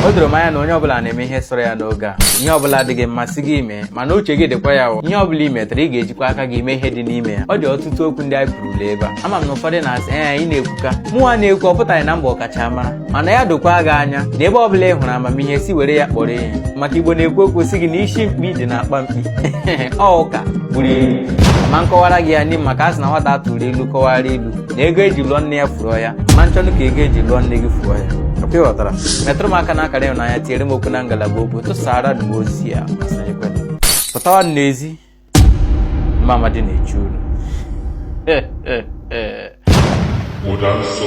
O doro m anya na onye ọbụla na-eme ihe sọrọ ya n'oge a. Ihe ọbụla dị gị mma, sị gị mee, mana uche gị dịkwa ya. Ihe ọbụla ị metara, ị ga-ejikwa aka gị mee ihe dị n'ime ya. Ọ dị ọtụtụ okwu ndị anyị kwurula ebe a. Ama m na ụfọdụ na-asị, "Ee, ị na-ekwuka mụnwa na-ekwu." Ọ pụtaghị na mba ọkachamara, mana ya dokwa gị anya na ebe ọbụla ị hụrụ amamihe, si were ya kpọrọ ihe, maka Igbo na-ekwu okwu sị gị na isi mkpi dị n'akpa mkpi. Ọ ụka gburu ilu ma nkọwara gị ya ndị maka a sị na nwata tụrụ ilu kọwara ilu na ego eji lụọ nne ya fụrụ ya. Ma nchọnụ ka ego eji lụọ nne gị fụọ ya. Ọkwa ịghọtara? Metụrụ m aka n'akara ịhụnanya, tinyere m okwu na ngalaba okwu, tụsara m ozi a ma sonyekwe. Pụtawa n'ezi, mma amadi na-echu unu. Ụda nsọ.